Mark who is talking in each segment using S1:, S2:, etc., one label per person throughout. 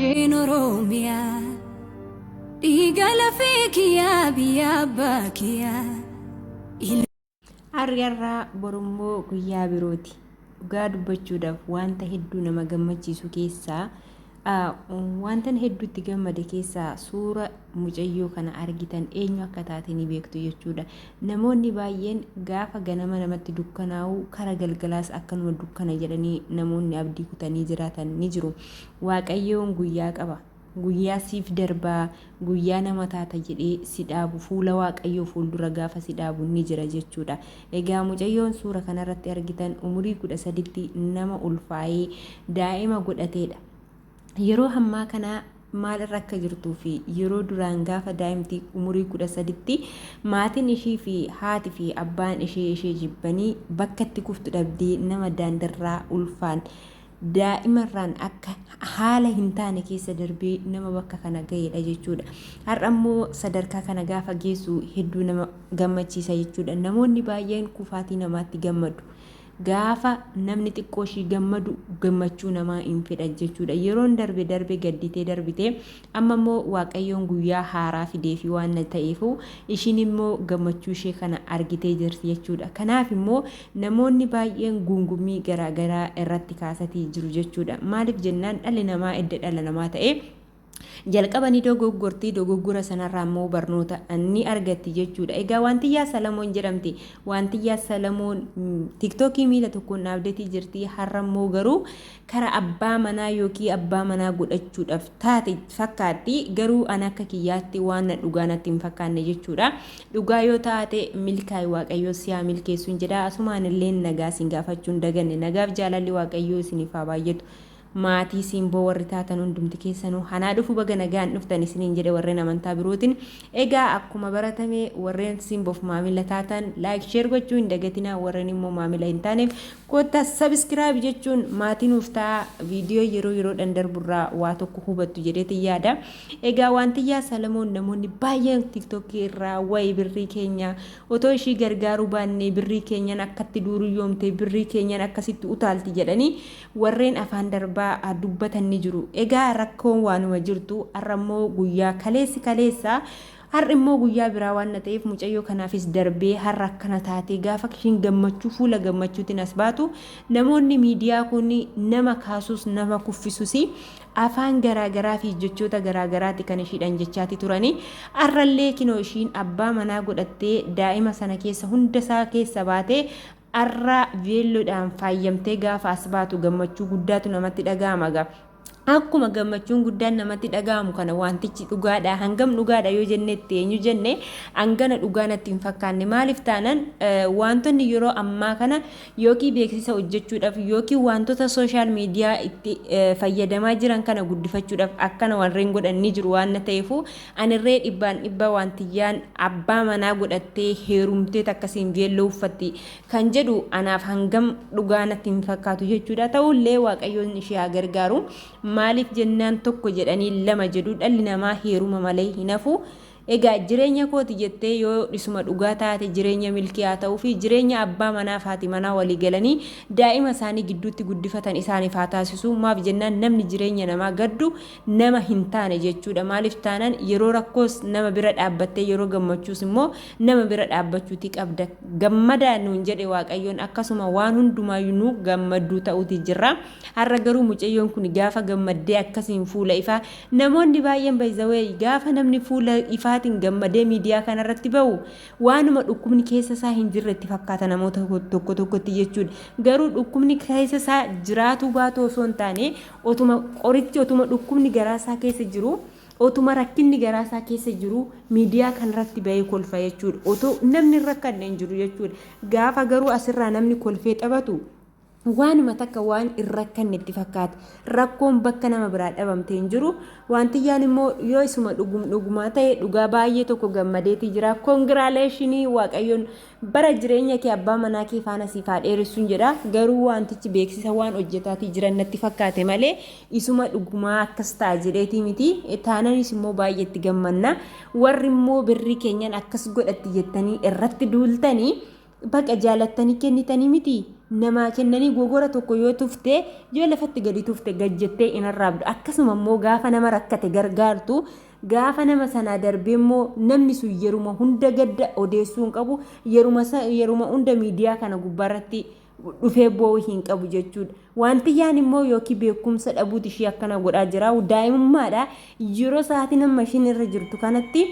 S1: Isheen Oromiyaa dhiiga lafee kiyyaa biyya abbaa kiyyaa.
S2: Har'i har'aa borummoo guyyaa birooti. Dhugaa dubbachuudhaaf wanta hedduu nama gammachiisu keessaa wantan hedduu itti gammade keessaa suura mucayyoo kana argitan eenyu akka taate ni beektu jechuudha. Namoonni baay'een gaafa ganama namatti dukkanaa'u kara galgalaas akkanuma dukkana jedhanii namoonni abdii kutanii jiraatan ni jiru. Waaqayyoon guyyaa qaba. Guyyaa siif darbaa, guyyaa nama taata jedhee si dhaabu fuula Waaqayyoo fuuldura gaafa si dhaabu ni jira jechuudha. Egaa mucayyoon suura kanarratti argitan umurii 13tti nama ulfaa'ee daa'ima godhateedha. Yeroo ammaa kana maal irra akka jirtuu fi yeroo duraan gaafa daa'imti umurii 13tti maatiin ishii fi haati fi abbaan ishee ishee jibbanii bakka itti kuftu dhabdee nama daandirraa ulfaan daa'imarraan akka haala hin taane keessa darbee nama bakka kana ga'eedha jechuudha. Har'a immoo sadarkaa kana gaafa geessu hedduu nama gammachiisa jechuudha. Namoonni baay'een kufaatii namaatti gammadu. Gaafa namni xiqqoo ishii gammadu gammachuu namaa hin fedhan jechuudha. Yeroon darbe darbe gadditee darbite amma immoo Waaqayyoon guyyaa haaraa fideefi waan ta'eefu ishiin immoo gammachuu ishee kana argitee jirti jechuudha. Kanaaf immoo namoonni baay'een guungummii garaa garaa irratti kaasatii jiru jechuudha. Maaliif jennaan dhalli namaa edda dhala namaa ta'ee jalqaba ni dogoggorti, dogoggora sanarraa immoo barnoota ni argatti jechuudha. Egaa Waantiyyaa Salamoon jedhamti. Waantiyyaa Salamoon tiktookii miila tokkoon dhaabdetii jirti. Har'a immoo garuu kara abbaa manaa yookiin abbaa manaa godhachuudhaaf taate fakkaatti. Garuu ana akka kiyyaatti waan na dhugaa natti hin fakkaanne jechuudha. Dhugaa yoo taate milkaa'i, Waaqayyoo si haa milkeessuun jedha. Asumaan illee nagaa isin gaafachuun daganne. Nagaaf jaalalli Waaqayyoo isiniif haa baay'atu. Maatii Simboo warri taatan hundumti keessanuu hanaa dhufu, baga nagaan dhuftan isiniin jedhe warreen amantaa birootiin. Egaa akkuma baratame warreen Simboof maamila taatan like, share gochuu hin dagatinaa. Warreen immoo maamila hin taaneef kottaa subscribe jechuun maatii nuuf ta'a. Viidiyoo yeroo yeroodhaan darburraa waa tokko hubattu jedheetin yaada. Egaa Waantiyyaa Salamoon namoonni baay'een tiktookii irraa wayi birrii keenya otoo ishii gargaaruu baannee birrii keenyan akkatti duuriyyoomte, birrii keenyan akkasitti utaalti jedhanii warreen afaan darbaa dubbatan ni jiru. Egaa rakkoon waanuma jirtu har'a immoo guyyaa kaleessi kaleessa har'i immoo guyyaa biraa waan na ta'eef mucayyoo kanaafis darbee har'a akkana taatee gaafa ishiin gammachuu fuula gammachuutiin as baatu namoonni miidiyaa kun nama kaasus nama kuffisus afaan garaagaraa fi jechoota garaagaraati kan ishiidhaan jechaati turani. Har'allee kinoo ishiin abbaa manaa godhattee daa'ima sana keessa hunda isaa keessa baatee Arra veelloodhaan faayyamtee gaafa as baatu gammachuu guddaatu namatti dhaga'ama egaa. Akkuma gammachuun guddaan namatti dhaga'amu kana wantichi dhugaadha, hangam dhugaadha yoo jenne itti eenyu jenne hangana dhugaa natti hin fakkaanne. Maaliif taanan wantoonni yeroo ammaa kana yookiin beeksisa hojjechuudhaaf yookiin wantoota sooshaal miidiyaa itti fayyadamaa jiran kana guddifachuudhaaf akkana warreen godhan ni jiru waan na ta'eefu Anirree dhibbaan dhibba Waantiyyaan abbaa manaa godhattee heerumteet akkasiin veelloo uffatti kan jedhu anaaf hangam dhugaa natti hin fakkaatu jechuudha. Ta'ullee Waaqayyoon ishee haa gargaaru. Maaliif jennaan tokko jedhanii lama jedhu, dhalli namaa heeruma malee hin hafu. Egaa jireenya kooti jettee yoo dhisuma dhugaa taate jireenya milkii haa ta'uu fi jireenya abbaa manaa fi haati manaa walii galanii daa'ima isaanii gidduutti guddifatan isaaniif haa taasisu. Maaf jennaan namni jireenya namaa gaddu nama hin taane jechuudha. Maaliif taanan yeroo rakkoos nama bira dhaabbattee yeroo gammachuus immoo nama bira dhaabbachuuti qabda. Gammadaa nuun jedhe Waaqayyoon, akkasuma waan hundumaayyuu nu gammadduu ta'uuti jirra. Har'a garuu mucayyoon kun gaafa gammaddee akkasiin fuula ifaa namoonni baay'een by gaafa namni fuula ifaatiin gammadee miidiyaa kanarratti ba'u waanuma dhukkubni keessa isaa hin jirre itti fakkaata namoota tokko tokkotti jechuudha. Garuu dhukkubni keessa isaa jiraatuu baatu osoo hin taane otuma qorichi, otuma dhukkubni garaa isaa keessa jiru, otuma rakkinni garaa isaa keessa jiru miidiyaa kanarratti bahee kolfa jechuudha. Otoo namni hin rakkanne hin jiru jechuudha. Gaafa garuu asirraa namni kolfee taphatu waanuma takka waan hin rakkanne itti fakkaata. Rakkoon bakka nama biraa dhabamte hin jiru. Waantiyyaan immoo yoo isuma dhugum dhugumaa ta'e dhugaa baay'ee tokko gammadeetii jira. Congratulations, Waaqayyoon bara jireenya kee abbaa manaa kee faana siif haa dheeressuun jedha. Garuu wantichi beeksisa waan hojjetaatii jiran natti fakkaate malee isuma dhugumaa akkas ta'a jedheetii miti. Taananis immoo baay'ee itti gammanna. Warri immoo birrii keenyan akkas godhatti jettanii irratti duultanii baqa jaalattanii kennitanii miti. Namaa kennanii gogora tokko yoo tufte, yoo lafatti gadi tufte gad jettee hin arraabdu. Akkasuma immoo gaafa nama rakkate gargaartu, gaafa nama sanaa darbee immoo namni sun yeruma hunda gadda odeessuu hin qabu, yeruma yeruma hunda miidiyaa kana gubbaarratti dhufee boo'uu hin qabu jechuudha. Wantiyyaan immoo yookiin beekumsa dhabuuti ishii akkana godhaa jira. Daa'imummaadha. Yeroo sa'aatiin amma ishiin irra jirtu kanatti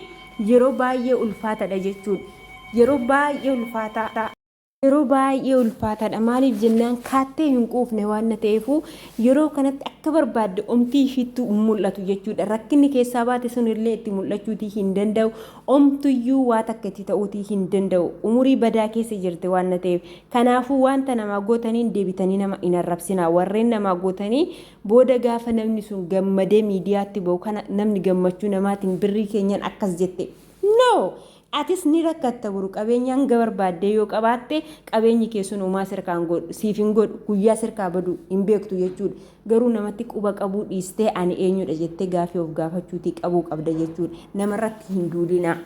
S2: yeroo baay'ee ulfaatadha jechuudha. Yeroo baay'ee ulfaataa. Yeroo baay'ee ulfaataadha. Maaliif jennaan kaattee hin quufne waan na ta'eefu yeroo kanatti akka barbaadde omtii ishiitti mul'atu jechuudha. Rakkinni keessaa baate sunillee itti mul'achuutii hin danda'u. Omtuyyuu waa takka itti ta'uutii hin danda'u. Umurii badaa keessa jirti waan na ta'eef. Kanaafuu wanta namaa gootaniin deebitanii nama hin arrabsinaa. Warreen namaa gootanii booda gaafa namni sun gammadee miidiyaatti ba'u kana namni gammachuu namaatiin birrii keenyan akkas jette. No! Atis ni rakkatta boru qabeenya hanga barbaaddee yoo qabaatte qabeenyi kee sun homaa sirkaa hin godhu siif hin godhu guyyaa sirkaa badu hin beektu jechuudha. Garuu namatti quba qabuu dhiistee ani eenyudha jettee gaafii of gaafachuutii qabuu qabda jechuudha. Namarratti hin duulinaa.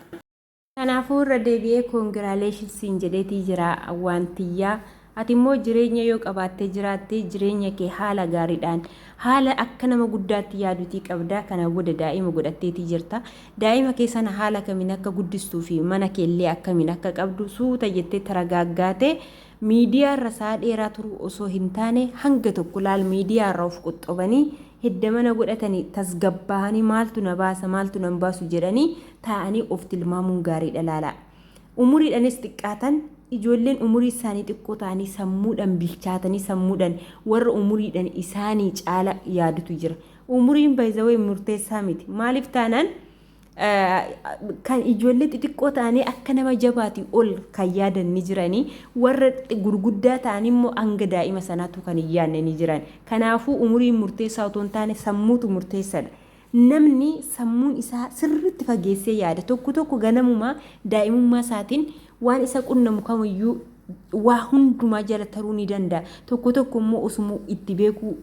S2: Kanaafuu irra deebi'ee congratulations siin jedheetii jira waantiyyaa. Ati immoo jireenya yoo qabaattee jiraatte jireenya kee haala gaariidhaan haala akka nama guddaatti yaaduutii qabda. Kana booda daa'ima godhatteetii jirta. Daa'ima kee sana haala kamiin akka guddistuu fi mana kee illee akkamiin akka qabdu suuta jettee taragaaggaatee miidiyaa irra sa'a dheeraa turuu osoo hin taane hanga tokko laal miidiyaa irra of qoxxobanii hidda mana godhatanii tasgabbaa'anii maaltu na baasa maaltu nan baasu jedhanii taa'anii of tilmaamuun gaariidha laalaa. Umuriidhanis xiqqaatan ijoolleen umurii isaanii xiqqoo ta'anii sammuudhaan bilchaatanii sammuudhaan warra umuriidhaan isaanii caala yaadutu jira. Umuriin by the way murteessaa miti. Maaliif taanaan kan ijoollee xixiqqoo ta'anii akka nama jabaatii ol kan yaadan ni jiranii, warra gurguddaa ta'an immoo hanga daa'ima sanaatu kan hin yaadne ni jiran. Kanaafuu umuriin murteessaa otoo hin taane sammuutu murteessadha. Namni sammuun isaa sirriitti fageessee yaada. Tokko tokko ganamumaa daa'imummaa isaatiin waan isa qunnamu kamiyyuu waa hundumaa jala taruu ni danda'a. Tokko tokko immoo osuma itti beekuu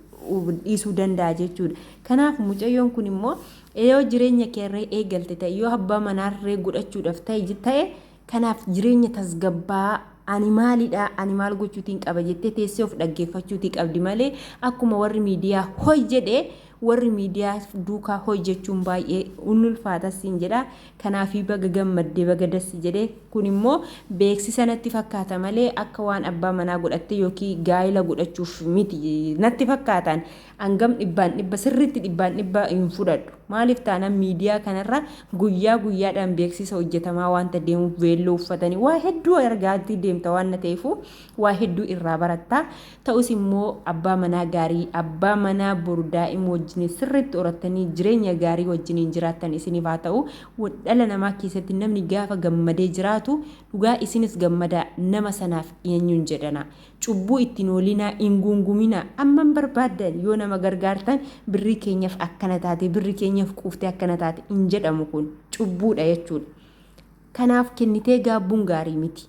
S2: dhiisuu danda'a jechuudha. Kanaaf mucayyoon kun immoo yoo jireenya keerree eegalte ta'e, yoo abbaa manaarree godhachuudhaaf ta'e ta'e, kanaaf jireenya tasgabbaa'aa ani maalidha, ani maal gochuutiin qaba jettee teessee of dhaggeeffachuutii qabdi malee akkuma warri miidiyaa hoy jedhe warri miidiyaa duukaa hoy jechuun baay'ee ulfaatas siin jedha. Kanaafii baga gammadde, baga dassi jedhe. Kun immoo beeksisa natti fakkaata malee akka waan abbaa manaa godhattee yookiin gaa'ila godhachuuf miti natti fakkaatan. Hangam dhibbaan dhibba sirriitti dhibbaan dhibba hin fudhadhu. Maaliif taanaan miidiyaa kanarra guyyaa guyyaadhaan beeksisa hojjetamaa waanta deemuuf veelloo uffatanii waa hedduu argaatii deemta waan na ta'eefu waa hedduu irraa baratta. Ta'us immoo abbaa manaa gaarii, abbaa manaa boru daa'ima wajjin sirriitti horattanii jireenya gaarii wajjiniin jiraattan isiniif haa ta'u. Dhala namaa keessatti namni gaafa gammadee jiraatu dhugaa isinis gammadaa nama sanaaf eenyuun jedhana. Cubbuu itti hin oolinaa, hin guunguminaa. Amman barbaaddan yoo nama gargaartan birrii keenyaaf akkana taate, birrii keenyaaf quuftee akkana taate hin jedhamu, kun cubbuudha jechuudha. Kanaaf kennitee gaabbuun gaarii miti.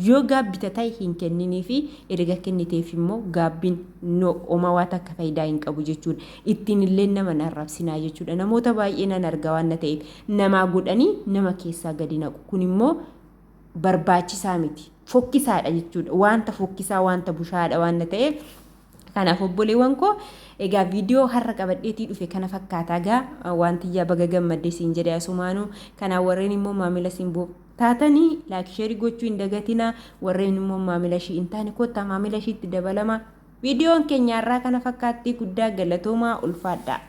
S2: Yoo gaabbita ta'e hin kenninii fi erga kenniteef immoo gaabbiin no homaa waan takka faayidaa hin qabu jechuudha. Ittiin illee nama hin arrabsinaa jechuudha. Namoota baay'ee nan arga waan na ta'eef namaa godhanii nama keessaa gadi naqu. Kun immoo barbaachisaa miti. Fokkisaadha jechuudha. Wanta fokkisaa, wanta bushaadha waan na ta'eef. Kanaaf obboleewwan koo, egaa viidiyoo har'a qabadheetii dhufe kana fakkaata. Egaa wanti ijaa baga gammadde siin jedhe asumaanuu. Kanaaf warreen immoo maamila Simboo taatanii like, share gochuu hin dagatinaa. Warreen immoo maamila ishii hin taane kottaa maamila ishiitti dabalama. Viidiyoon keenya har'aa kana fakkaatti. Guddaa galatoomaa, ulfaadhaa.